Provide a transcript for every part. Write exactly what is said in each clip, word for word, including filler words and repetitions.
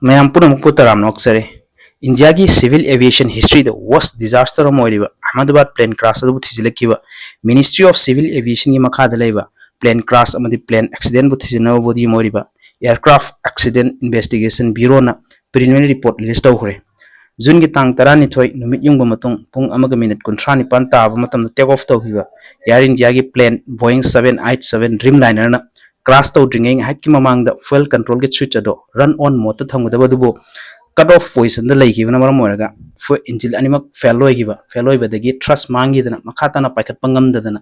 ꯃꯌꯥꯝ ꯄꯨꯝꯅꯃꯛꯄꯨ ꯇꯔꯥꯝꯅ ꯑꯣꯛꯆꯔꯤ꯫ ꯏꯟꯗꯤꯌꯥꯒꯤ civil aviation historyꯗ worst disaster ꯑꯃ ꯑꯣꯏꯔꯤꯕ ꯑꯍꯃꯗꯥꯕꯥꯗ plane crash ꯑꯗꯨꯕꯨ ꯊꯤꯖꯤꯜꯂꯛꯈꯤꯕ Ministry of Civil Aviationꯒꯤ ꯃꯈꯥꯗ ꯂꯩꯕ plane crash ꯑꯃꯗꯤ plane accidentꯕꯨ ꯊꯤꯖꯤꯟꯅꯕ body ꯑꯃ ꯑꯣꯏꯔꯤꯕ Aircraft Accident Investigation Bureauꯅ preliminary report release ꯇꯧꯈ꯭ꯔꯦ꯫ Juneꯒꯤ ꯇꯥꯡ ꯇꯔꯥꯅꯤꯊꯣꯏ ꯅꯨꯃꯤꯠ ꯌꯨꯡꯕ ꯃꯇꯨꯡ ꯄꯨꯡ ꯑꯃꯒ ꯃꯤꯅꯤꯠ ꯀꯨꯟꯊ꯭ꯔꯥ ꯅꯤꯄꯥꯟ ꯇꯥꯕ ꯃꯇꯝꯗ take off ꯇꯧꯈꯤꯕ Air Indiaꯒꯤ plane Boeing seven eight seven Dreamlinerꯅ crash ꯇꯧꯗ꯭ꯔꯤꯉꯩ ꯉꯥꯏꯍꯥꯛꯀꯤ ꯃꯃꯥꯡꯗ fuel controlꯒꯤ switch ꯑꯗꯣ run on modeꯇ ꯊꯝꯒꯗꯕ ꯑꯗꯨꯕꯨ cut off positionꯗ ꯂꯩꯈꯤꯕꯅ ꯃꯔꯝ ꯑꯣꯏꯔꯒ engine ꯑꯅꯤꯃꯛ fail ꯑꯣꯏꯈꯤꯕ꯫ Fail ꯑꯣꯏꯕꯗꯒꯤ thrust ꯃꯥꯡꯈꯤꯗꯅ ꯃꯈꯥ ꯇꯥꯅ ꯄꯥꯏꯈꯠꯄ ꯉꯝꯗꯗꯅ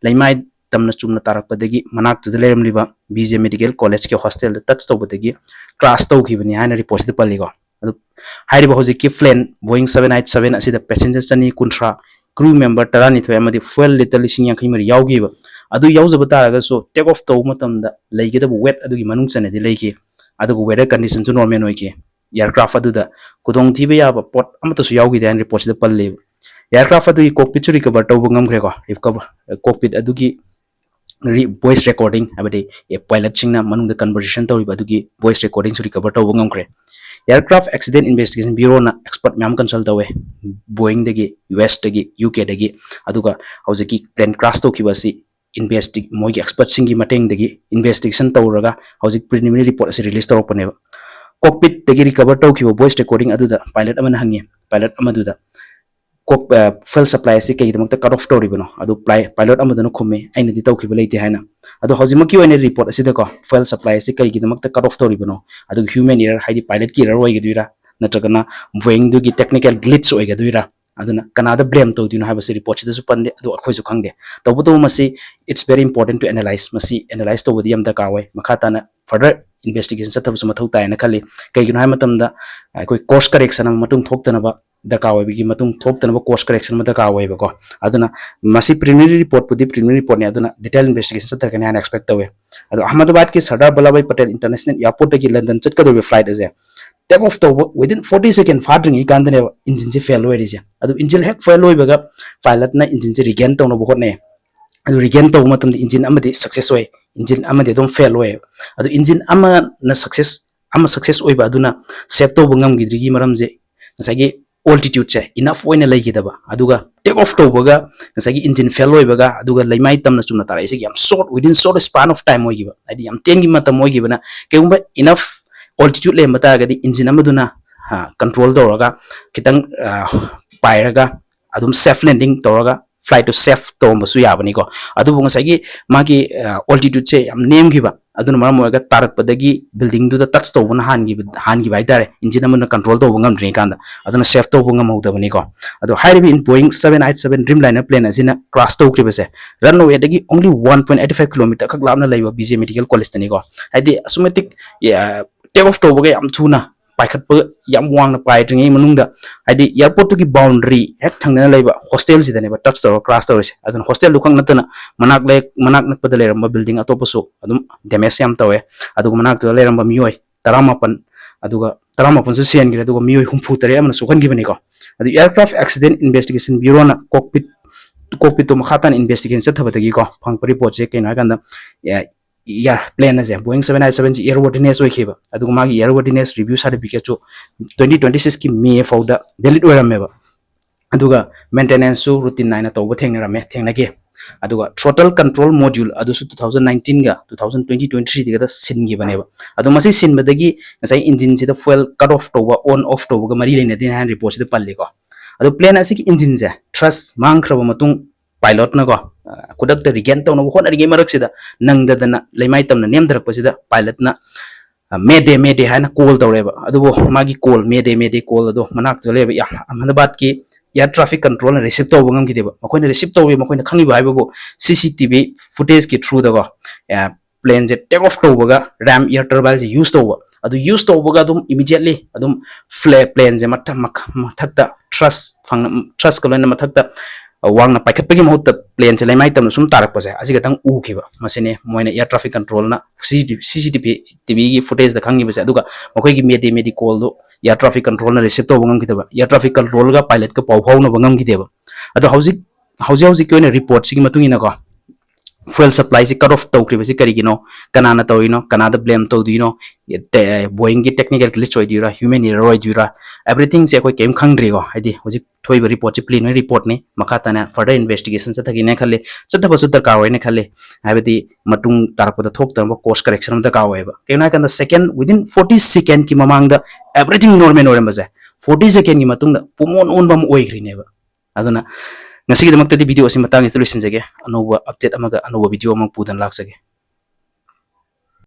ꯂꯩꯃꯥꯏ ꯇꯝꯅ ꯆꯨꯝꯅ ꯇꯥꯔꯛꯄꯗꯒꯤ ꯃꯅꯥꯛꯇꯨꯗ ꯂꯩꯔꯝꯂꯤꯕ B J Medical Collegeꯀꯤ hostelꯗ touch ꯇꯧꯕꯗꯒꯤ crash ꯇꯧꯈꯤꯕꯅꯤ ꯍꯥꯏꯅ reportꯁꯤꯗ ꯄꯜꯂꯤꯀꯣ꯫ ꯑꯗꯨ ꯍꯥꯏꯔꯤꯕ ꯍꯧꯖꯤꯛꯀꯤ plane Boeing seven eight seven ꯑꯁꯤꯗ passenger ꯆꯅꯤ ꯀꯨꯟꯊ꯭ꯔꯥ, crew member ꯇꯔꯥꯅꯤꯊꯣꯏ ꯑꯃꯗꯤ fuel litre ꯂꯤꯁꯤꯡ ꯌꯥꯡꯈꯩ ꯃꯔꯤ ꯌꯥꯎꯈꯤꯕ꯫ ꯑꯗꯨ ꯌꯥꯎꯖꯕ ꯇꯥꯔꯒꯁꯨ take off ꯇꯧꯕ ꯃꯇꯝꯗ ꯂꯩꯒꯗꯕ weight ꯑꯗꯨꯒꯤ ꯃꯅꯨꯡ ꯆꯟꯅꯗꯤ ꯂꯩꯈꯤ꯫ ꯑꯗꯨꯒ weather conditionꯁꯨ normal ꯑꯣꯏꯈꯤ꯫ Aircraft ꯑꯗꯨꯗ ꯈꯨꯗꯣꯡꯊꯤꯕ ꯌꯥꯕ ꯄꯣꯠ ꯑꯃꯠꯇꯁꯨ ꯌꯥꯎꯈꯤꯗꯦ ꯍꯥꯏꯅ reportꯁꯤꯗ ꯄꯜꯂꯤꯕ꯫ Aircraft ꯑꯗꯨꯒꯤ cockpitꯁꯨ recover ꯇꯧꯕ ꯉꯝꯈ꯭ꯔꯦꯀꯣ꯫ Recover, cockpit ꯑꯗꯨꯒꯤ voice recording ꯍꯥꯏꯕꯗꯤ pilotꯁꯤꯡꯅ ꯃꯅꯨꯡꯗ conversation ꯇꯧꯔꯤꯕ ꯑꯗꯨꯒꯤ voice recordingꯁꯨ recover ꯇꯧꯕ ꯉꯝꯈ꯭ꯔꯦ꯫ Aircraft Accident Investigation Bureauꯅ expert ꯃꯌꯥꯝ consult ꯇꯧꯋꯦ, Boeingꯗꯒꯤ, USꯗꯒꯤ, UKꯗꯒꯤ, ꯑꯗꯨꯒ ꯍꯧꯖꯤꯛꯀꯤ plane crash ꯇꯧꯈꯤꯕ ꯑꯁꯤ investi ꯃꯣꯏꯒꯤ expertꯁꯤꯡꯒꯤ ꯃꯇꯦꯡꯗꯒꯤ investigation ꯇꯧꯔꯒ ꯍꯧꯖꯤꯛ preliminary report ꯑꯁꯤ release ꯇꯧꯔꯛꯄꯅꯦꯕ꯫ Cockpitꯇꯒꯤ recover ꯇꯧꯈꯤꯕ voice recording ꯑꯗꯨꯗ pilot ꯑꯃꯅ ꯍꯪꯉꯤ, pilot ꯑꯃꯗꯨꯗ cock fuel supply ꯑꯁꯤ ꯀꯩꯒꯤꯗꯃꯛꯇ cut off ꯇꯧꯔꯤꯕꯅꯣ? ꯑꯗꯨ pilot ꯑꯃꯗꯨꯅ ꯈꯨꯝꯃꯤ, "ꯑꯩꯅꯗꯤ ꯇꯧꯈꯤꯕ ꯂꯩꯇꯦ" ꯍꯥꯏꯅ꯫ ꯑꯗꯣ ꯍꯧꯖꯤꯛꯃꯛꯀꯤ ꯑꯣꯏꯅ report ꯑꯁꯤꯗꯀꯣ fuel supply ꯑꯁꯤ ꯀꯩꯒꯤꯗꯃꯛꯇ cut off ꯇꯧꯔꯤꯕꯅꯣ? ꯑꯗꯨꯒ human error ꯍꯥꯏꯗꯤ pilotꯀꯤ error ꯑꯣꯏꯒꯗꯣꯏꯔꯥ, ꯅꯠꯇ꯭ꯔꯒꯅ Boeingꯗꯨꯒꯤ technical glitch ꯑꯣꯏꯒꯗꯣꯏꯔꯥ? ꯑꯗꯨꯅ ꯀꯅꯥꯗ blame ꯇꯧꯗꯣꯏꯅꯣ ꯍꯥꯏꯕꯁꯤ reportꯁꯤꯗꯁꯨ ꯄꯟꯗꯦ, ꯑꯗꯨ ꯑꯩꯈꯣꯏꯁꯨ ꯈꯪꯗꯦ꯫ ꯇꯧꯕꯇꯕꯨ ꯃꯁꯤ it's very important to analyze, ꯃꯁꯤ analyze ꯇꯧꯕꯗꯤ ꯌꯥꯝ ꯗꯔꯀꯥꯔ ꯑꯣꯏ꯫ ꯃꯈꯥ ꯇꯥꯅ further investigation ꯆꯠꯊꯕꯁꯨ ꯃꯊꯧ ꯇꯥꯏꯅ ꯈꯜꯂꯤ꯫ ꯀꯩꯒꯤꯅꯣ ꯍꯥꯏꯕ ꯃꯇꯝꯗ ꯑꯩꯈꯣꯏ course correction ꯑꯃ ꯃꯇꯨꯡ ꯊꯣꯛꯇꯅꯕ ꯗꯔꯀꯥꯔ ꯑꯣꯏꯕꯒꯤ ꯃꯇꯨꯡ ꯊꯣꯛꯇꯅꯕ course correction ꯑꯃ ꯗꯔꯀꯥꯔ ꯑꯣꯏꯌꯦꯕꯀꯣ꯫ ꯑꯗꯨꯅ ꯃꯁꯤ preliminary reportꯄꯨꯗꯤ preliminary reportꯅꯤ, ꯑꯗꯨꯅ detail investigation ꯆꯠꯊꯔꯛꯀꯅꯤ ꯍꯥꯏꯅ expect ꯇꯧꯋꯦ꯫ ꯑꯗꯣ ꯑꯍꯃꯗꯥꯕꯥꯗꯀꯤ ꯁꯔꯗꯥꯔ ꯚꯜꯂꯚꯚꯥꯏ ꯄꯇꯦꯜ International Airportꯇꯒꯤ ꯂꯟꯗꯟ ꯆꯠꯀꯗꯧꯔꯤꯕ flight ꯑꯁꯦ take off ꯇꯧꯕ within forty second ꯐꯥꯗ꯭ꯔꯤꯉꯩ ꯀꯥꯟꯗꯅꯦꯕ engineꯁꯦ fail ꯑꯣꯏꯔꯤꯁꯦ꯫ ꯑꯗꯨ engine ꯍꯦꯛ fail ꯑꯣꯏꯕꯒ pilotꯅ engineꯁꯦ regain ꯇꯧꯅꯕ ꯍꯣꯠꯅꯩ꯫ ꯑꯗꯨ regain ꯇꯧꯕ ꯃꯇꯝꯗ engine ꯑꯃꯗꯤ success ꯑꯣꯏ, engine ꯑꯃꯗꯤ ꯑꯗꯨꯝ fail ꯑꯣꯏ꯫ ꯑꯗꯨ engine ꯑꯃꯅ success ꯑꯃ ꯁꯛꯁꯦꯁ ꯑꯣꯏꯕ ꯑꯗꯨꯅ ꯁꯦꯞ ꯇꯧꯕ ꯉꯝꯈꯤꯗ꯭ꯔꯤꯒꯤ ꯃꯔꯝꯁꯦ ꯉꯁꯥꯏꯒꯤ ꯑꯣꯜꯇꯤꯇ꯭ꯌꯨꯠꯁꯦ ꯏꯅꯐ ꯑꯣꯏꯅ ꯂꯩꯈꯤꯗꯕ, ꯑꯗꯨꯒ ꯇꯦꯛ ꯑꯣꯐ ꯇꯧꯕꯒ ꯉꯁꯥꯏꯒꯤ ꯏꯟꯖꯤꯟ ꯐꯦꯜ ꯑꯣꯏꯕꯒ, ꯑꯗꯨꯒ ꯂꯩꯃꯥꯏ ꯇꯝꯅ ꯆꯨꯝꯅ ꯇꯥꯔꯛꯏꯁꯤꯒꯤ ꯌꯥꯝ short, within short span of time ꯑꯣꯏꯈꯤꯕ, ꯍꯥꯏꯗꯤ ꯌꯥꯝ ꯇꯦꯟꯒꯤ ꯃꯇꯝ ꯑꯣꯏꯈꯤꯕꯅ, ꯀꯩꯒꯨꯝꯕ ꯏꯅꯐ ꯑꯣꯜꯇꯤꯇ꯭ꯌꯨꯠ ꯂꯩꯔꯝꯕ ꯇꯥꯔꯒꯗꯤ ꯏꯟꯖꯤꯟ ꯑꯃꯗꯨꯅ ꯀꯟꯇ꯭ꯔꯣꯜ ꯇꯧꯔꯒ ꯈꯤꯇꯪ ꯑ, ꯄꯥꯏꯔꯒ ꯑꯗꯨꯝ ꯁꯦꯐ ꯂꯦꯟꯗꯤꯡ ꯇꯧꯔꯒ ꯐ꯭ꯂꯥꯏꯠꯇꯨ ꯁꯦꯐ ꯇꯧꯔꯝꯕꯁꯨ ꯌꯥꯕꯅꯤꯀꯣ꯫ ꯑꯗꯨꯕꯨ ꯉꯁꯥꯏꯒꯤ ꯃꯥꯒꯤ ꯑꯣꯜꯇꯤꯇ꯭ꯌꯨꯠꯁꯦ ꯌꯥꯝ ꯅꯦꯝꯈꯤꯕ, ꯑꯗꯨꯅ ꯃꯔꯝ ꯑꯣꯏꯔꯒ ꯇꯥꯔꯛꯄꯗꯒꯤ ꯕꯤꯜꯗꯤꯡꯗꯨꯗ ꯇꯆ ꯇꯧꯕꯅ ꯍꯥꯟꯈꯤꯕ ꯍꯥꯟꯈꯤꯕ ꯍꯥꯏꯇꯥꯔꯦ, ꯏꯟꯖꯤꯟ ꯑꯃꯅ ꯀꯟꯇ꯭ꯔꯣꯜ ꯇꯧꯕ ꯉꯝꯗ꯭ꯔꯤꯉꯩ ꯀꯥꯟꯗ꯫ ꯑꯗꯨꯅ ꯁꯦꯐ ꯇꯧꯕ ꯉꯝꯍꯧꯗꯕꯅꯤꯀꯣ꯫ ꯑꯗꯣ ꯍꯥꯏꯔꯤꯕ Boeing seven eight seven Dreamliner plane ꯑꯁꯤꯅ crash ꯇꯧꯈ꯭ꯔꯤꯕꯁꯦ, ꯔꯟꯋꯦꯗꯒꯤ only one point eight five kilometer ꯈꯛ ꯂꯥꯞꯅ ꯂꯩꯕ ꯕꯤ ꯖꯦ ꯃꯦꯗꯤꯀꯦꯜ ꯀꯣꯂꯦꯖꯇꯅꯤꯀꯣ꯫ ꯍꯥꯏꯗꯤ ꯑꯁꯨꯛ ꯃꯇꯤꯛ ꯇꯦꯛ ꯑꯣꯐ ꯇꯧꯕꯒ ꯌꯥꯝ ꯊꯨꯅ ꯄꯥꯏꯈꯠꯄ, ꯌꯥꯝ ꯋꯥꯡꯅ ꯄꯥꯏꯗ꯭ꯔꯤꯉꯩ ꯃꯅꯨꯡꯗ, ꯍꯥꯏꯗꯤ ꯑꯦꯌꯥꯔꯄꯣꯔꯠꯇꯨꯒꯤ ꯕꯥꯎꯟꯗꯔꯤ ꯍꯦꯛ ꯊꯪꯅꯅ ꯂꯩꯕ ꯍꯣꯁꯇꯦꯜꯁꯤꯗꯅꯦꯕ ꯇꯆ ꯇꯧꯔꯒ ꯀ꯭ꯔꯥꯁ ꯇꯧꯔꯤꯁꯦ꯫ ꯑꯗꯨꯅ ꯍꯣꯁꯇꯦꯜꯗꯨ ꯈꯛ ꯅꯠꯇꯅ ꯃꯅꯥꯛ ꯂꯩ-, ꯃꯅꯥꯛ ꯅꯛꯄꯗ ꯂꯩꯔꯝꯕ ꯕꯤꯜꯗꯤꯡ ꯑꯇꯣꯞꯄꯁꯨ ꯑꯗꯨꯝ ꯗꯦꯃꯦꯖ ꯌꯥꯝ ꯇꯧꯋꯦ꯫ ꯑꯗꯨꯒ ꯃꯅꯥꯛꯇꯨꯗ ꯂꯩꯔꯝꯕ ꯃꯤꯑꯣꯏ ꯇꯔꯥꯃꯥꯄꯟ, ꯑꯗꯨꯒ ꯇꯔꯥꯃꯥꯄꯟꯁꯨ ꯆꯦꯟꯈ꯭ꯔꯦ, ꯑꯗꯨꯒ ꯃꯤꯑꯣꯏ ꯍꯨꯝꯐꯨ ꯇꯔꯦꯠ ꯑꯃꯅ ꯁꯣꯛꯍꯟꯈꯤꯕꯅꯤꯀꯣ꯫ ꯑꯗꯨ Aircraft Accident Investigation Bureauꯅ ꯀꯣꯛꯄꯤꯠ ꯀꯣꯛꯄꯤꯠꯇꯣ ꯃꯈꯥ ꯇꯥꯅ ꯏꯟꯚꯦꯁꯇꯤꯒꯦꯁꯟ ꯆꯠꯊꯕꯗꯒꯤꯀꯣ ꯐꯪꯉꯛꯄ ꯔꯤꯄꯣꯔꯠꯁꯦ ꯀꯩꯅꯣ ꯍꯥꯏꯀꯥꯟꯗ, ꯑꯦ, ꯏꯌꯥꯔ ꯄ꯭ꯂꯦꯟ ꯑꯁꯦ Boeing seven eight seven ꯁꯤ airworthiness ꯑꯣꯏꯈꯤꯕ, ꯑꯗꯨꯒ ꯃꯥꯒꯤ airworthiness review certificateꯁꯨ twenty twenty sixꯀꯤ ꯃꯦ ꯐꯥꯎꯗ ꯚꯦꯂꯤꯠ ꯑꯣꯏꯔꯝꯃꯦꯕ꯫ ꯑꯗꯨꯒ ꯃꯦꯟꯇꯦꯅꯦꯟꯁꯁꯨ ꯔꯨꯇꯤꯟ ꯅꯥꯏꯅ ꯇꯧꯕ ꯊꯦꯡꯅꯔꯝꯃꯦ, ꯊꯦꯡꯅꯈꯤ꯫ ꯑꯗꯨꯒ throttle control module ꯑꯗꯨꯁꯨ two thousand nineteenꯒ two thousand twenty twenty threeꯒꯗ ꯁꯤꯟꯈꯤꯕꯅꯦꯕ꯫ ꯑꯗꯣ ꯃꯁꯤ ꯁꯤꯟꯕꯗꯒꯤ ꯉꯁꯥꯏ ꯏꯟꯖꯤꯟꯁꯤꯗ fuel cut off ꯇꯧꯕ, on off ꯇꯧꯕꯒ ꯃꯔꯤ ꯂꯩꯅꯗꯦ ꯍꯥꯏꯅ ꯔꯤꯄꯣꯔꯠꯁꯤꯗ ꯄꯜꯂꯤꯀꯣ꯫ ꯑꯗꯣ ꯄ꯭ꯂꯦꯟ ꯑꯁꯤꯒꯤ ꯏꯟꯖꯤꯟꯁꯦ ꯊ꯭ꯔꯁ ꯃꯥꯡꯈ꯭ꯔꯕ ꯃꯇꯨꯡ ꯄꯥꯏꯂꯣꯠꯅꯀꯣ, ꯑ, ꯈꯨꯗꯛꯇ ꯔꯤꯒꯦꯟ ꯇꯧꯅꯕ ꯍꯣꯠꯅꯔꯤꯉꯩ ꯃꯔꯛꯁꯤꯗ ꯅꯪꯗꯗꯅ ꯂꯩꯃꯥꯏ ꯇꯝꯅ ꯅꯦꯝꯊꯔꯛꯄꯁꯤꯗ ꯄꯥꯏꯂꯠꯅ, ꯑ, "ꯃꯦꯗꯦ, ꯃꯦꯗꯦ" ꯍꯥꯏꯅ ꯀꯣꯜ ꯇꯧꯔꯦꯕ꯫ ꯑꯗꯨꯕꯨ ꯃꯥꯒꯤ ꯀꯣꯜ, "ꯃꯦꯗꯦ, ꯃꯦꯗꯦ" ꯀꯣꯜ ꯑꯗꯣ ꯃꯅꯥꯛꯇ ꯂꯩꯕ, ꯌꯥ, ꯑꯍꯃꯗꯥꯕꯥꯗꯀꯤ air traffic controlꯅ ꯔꯤꯁꯤꯞ ꯇꯧꯕ ꯉꯝꯈꯤꯗꯦꯕ꯫ ꯃꯈꯣꯏꯅ ꯔꯤꯁꯤꯞ ꯇꯧꯔꯤ, ꯃꯈꯣꯏꯅ ꯈꯪꯉꯤꯕ ꯍꯥꯏꯕꯕꯨ C C T V footageꯀꯤ throughꯗꯀꯣ, ꯑ, ꯄ꯭ꯂꯦꯟꯁꯦ ꯇꯦꯛ ꯑꯣꯐ ꯇꯧꯕꯒ ꯔꯦꯝ ꯑꯦꯌꯔ ꯇꯔꯕꯥꯏꯟꯁꯦ ꯌꯨꯁ ꯇꯧꯕ꯫ ꯑꯗꯨ ꯌꯨꯁ ꯇꯧꯕꯒ ꯑꯗꯨꯝ immediately ꯑꯗꯨꯝ ꯐ꯭ꯂꯦ-, ꯄ꯭ꯂꯦꯟꯁꯦ ꯃꯊ-, ꯃꯈ-, ꯃꯊꯛꯇ ꯊ꯭ꯔꯁ ꯐꯪꯅ-, ꯊ꯭ꯔꯁꯀ ꯂꯣꯏꯅꯅ ꯃꯊꯛꯇ, ꯑ, ꯋꯥꯡꯅ ꯄꯥꯏꯈꯠꯄꯒꯤ ꯃꯍꯨꯠꯇ ꯄ꯭ꯂꯦꯟꯁꯦ ꯂꯩꯃꯥꯏ ꯇꯝꯅ ꯁꯨꯝ ꯇꯥꯔꯛꯄꯁꯦ, ꯑꯁꯤ ꯈꯛꯇꯪ ꯎꯈꯤꯕ꯫ ꯃꯁꯤꯅꯤ ꯃꯣꯏꯅ air traffic controlꯅ C C T V, C C T V, T Vꯒꯤ footageꯇ ꯈꯪꯉꯤꯕꯁꯦ꯫ ꯑꯗꯨꯒ ꯃꯈꯣꯏꯒꯤ "ꯃꯦꯗꯦ, ꯃꯦꯗꯦ" ꯀꯣꯜꯗꯣ air traffic controlꯅ ꯔꯤꯁꯤꯞ ꯇꯧꯕ ꯉꯝꯈꯤꯗꯕ, air traffic controlꯒ ꯄꯥꯏꯂꯠꯀ ꯄꯥꯎ ꯐꯥꯎꯅꯕ ꯉꯝꯈꯤꯗꯦꯕ꯫ ꯑꯗꯣ ꯍꯧꯖꯤꯛ, ꯍꯧꯖꯤꯛ ꯍꯧꯖꯤꯛꯀꯤ ꯑꯣꯏꯅ ꯔꯤꯄꯣꯔꯠꯁꯤꯒꯤ ꯃꯇꯨꯡ ꯏꯟꯅꯀꯣ, fuel supply ꯁꯤ cut off ꯇꯧꯈ꯭ꯔꯤꯕꯁꯤ ꯀꯔꯤꯒꯤꯅꯣ, ꯀꯅꯥꯅ ꯇꯧꯔꯤꯅꯣ, ꯀꯅꯥꯗ blame ꯇꯧꯗꯣꯏꯅꯣ, Boeing ꯒꯤ technical glitch ꯑꯣꯏꯗꯣꯏꯔꯥ, human error ꯑꯣꯏꯗꯣꯏꯔꯥ, everything ꯁꯦ ꯑꯩꯈꯣꯏ ꯀꯩꯝ ꯈꯪꯗ꯭ꯔꯤꯀꯣ꯫ ꯍꯥꯏꯗꯤ ꯍꯧꯖꯤꯛ ꯊꯣꯛꯏꯕ report ꯁꯤ preliminary report ꯅꯤ, ꯃꯈꯥ ꯇꯥꯅ further investigation ꯆꯠꯊꯒꯅꯤ ꯈꯜꯂꯤ, ꯆꯠꯊꯕꯁꯨ ꯗꯔꯀꯥꯔ ꯑꯣꯏꯅ ꯈꯜꯂꯤ꯫ ꯍꯥꯏꯕꯗꯤ ꯃꯇꯨꯡ ꯇꯥꯔꯛꯄꯗ ꯊꯣꯛꯇꯅꯕ course correction ꯑꯃ ꯗꯔꯀꯥꯔ ꯑꯣꯏꯌꯦꯕ꯫ ꯀꯩꯒꯤꯅꯣ ꯍꯥꯏꯀꯥꯟꯗ second, within forty second ꯀꯤ ꯃꯃꯥꯡꯗ everything normal ꯑꯣꯏꯔꯝꯕꯁꯦ forty second ꯀꯤ ꯃꯇꯨꯡꯗ ꯄꯨꯡꯑꯣꯟ ꯑꯣꯟꯕ ꯑꯃ ꯑꯣꯏꯈ꯭ꯔꯤꯅꯦꯕ꯫ ꯑꯗꯨꯅ ꯉꯁꯤꯒꯤꯗꯃꯛꯇꯗꯤ video ꯑꯁꯤ ꯃꯇꯥꯡꯁꯤꯗ ꯂꯣꯏꯁꯤꯟꯖꯒꯦ꯫ ꯑꯅꯧꯕ update ꯑꯃꯒ ꯑꯅꯧꯕ video ꯑꯃ ꯄꯨꯗꯨꯅ ꯂꯥꯛꯆꯒꯦ꯫